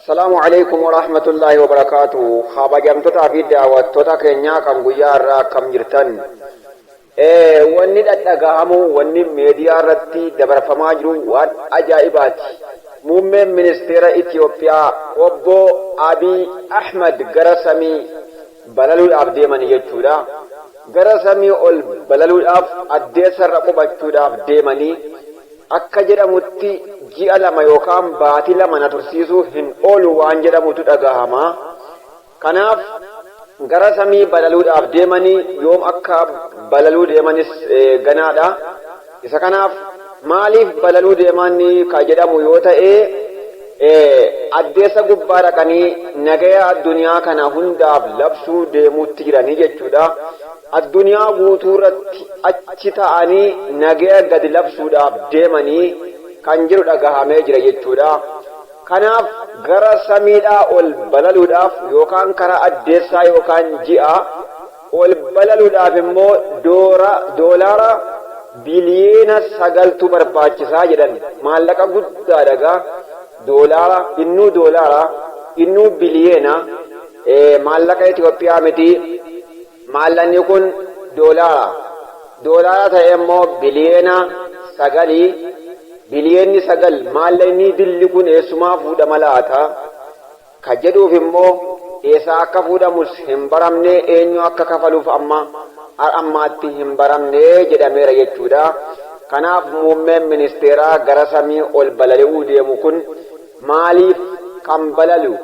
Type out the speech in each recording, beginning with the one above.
Assalaamu alaikum warahmatullaahi wabarakaatu. Kabajamtootaa fi daawwattoota keenyaa kan guyyaa irraa akkam jirtan? Wanni dhadhagahamu, wanni meediyaa irratti dabarfamaa jiru waan ajaa'ibaati. Muummeen ministeera Itiyoophiyaa obbo Abiy Ahmad gara samii balaluudhaaf deemanii jechuudha. Gara samii ol balaluudhaaf, addeessarra qubachuudhaaf deemanii akka jedhamutti ji'a 2 yookaan baatii 2 na tursiisuu hin oolu waan jedhamutu dhagahama. Kanaaf gara samii balaluudhaaf deemanii, yoom akka balaluu deemanis ganaadha. Isa kanaaf maaliif balaluu deemanii ka jedhamu yoo ta'e, addeessa gubbaa dhaqanii nagaya addunyaa kana hundaaf labsuu deemuutti jiranii jechuudha. Addunyaa guutuu irratti achi ta'anii nagaya gadi labsuudhaaf deemanii kan jedhu dhagahamee jira jechuudha. Kanaaf gara samiidhaa ol balaluudhaaf yookaan karaa addeessaa yookaan ji'a ol balaluudhaaf immoo doolaara biliyeena 9tu barbaachisaa jedhan. Maallaqa guddaadha gaa, doolaara innuu, doolaara innuu biliyeena, maallaqa Itoophiyaa miti, maallaqni kun doolaara. Doolaara ta'e immoo biliyeena 9, biliyeenni 9, maallaqni dilli kun eessumaa fuudhama laata ka jedhuuf immoo eessaa akka fuudhamus hin baramne, eenyu akka kafaluuf amma ammaatti hin baramne jedhameera jechuudha. Kanaaf muummeen ministeeraa gara samii ol balali'uu deemu kun maaliif kan balalu?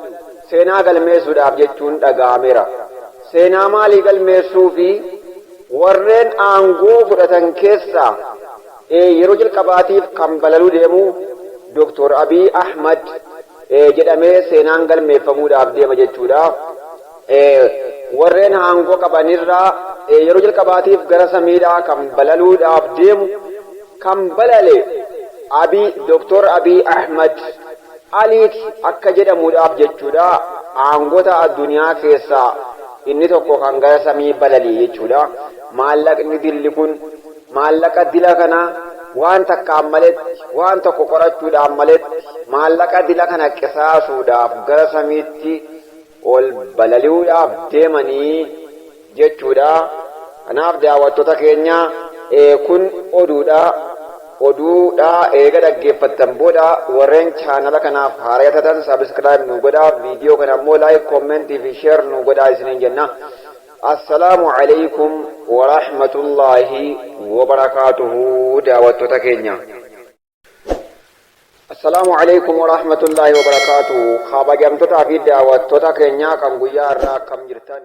Seenaa galmeessuudhaaf jechuun dhaga'ameera. Seenaa maalii galmeessuu fi warreen aangoo fudhatan keessaa yeroo jalqabaatiif kan balaluu deemu Dr. Abiy Ahmad jedhamee seenaan galmeeffamuudhaaf deema jechuudha. Warreen aangoo qabanirraa yeroo jalqabaatiif gara samiidhaa kan balaluudhaaf deemu, kan balale Abiy Dr. Abiy Ahmad Aliiti akka jedhamuudhaaf jechuudha. Aangota addunyaa keessaa inni tokko kan gara samii balali'e jechuudha. Maallaqni dilli kun, maallaqa dila kana waan takkaan maletti, waan tokko qorachuudhaan maletti, maallaqa dila kana qisaasuudhaaf gara samiitti ol balali'uudhaaf deemanii jechuudha. Kanaaf daawwattoota keenya, kun oduudha. Oduudha eega dhaggeeffattan booda, warreen chaanala kanaaf haaraa taatan subscribe nu godhaa, viidiyoo kana immoo like, comment fi share nu godhaa isiniin jenna. Assalaamu alaikum warahmatullaahi wabarakaatuhu daawwattoota keenya. Assalaamu alaikum warahmatullaahi wabarakaatuhu. Kabajamtootaa fi daawwattoota keenya kan guyyaa irraa akkam jirtan?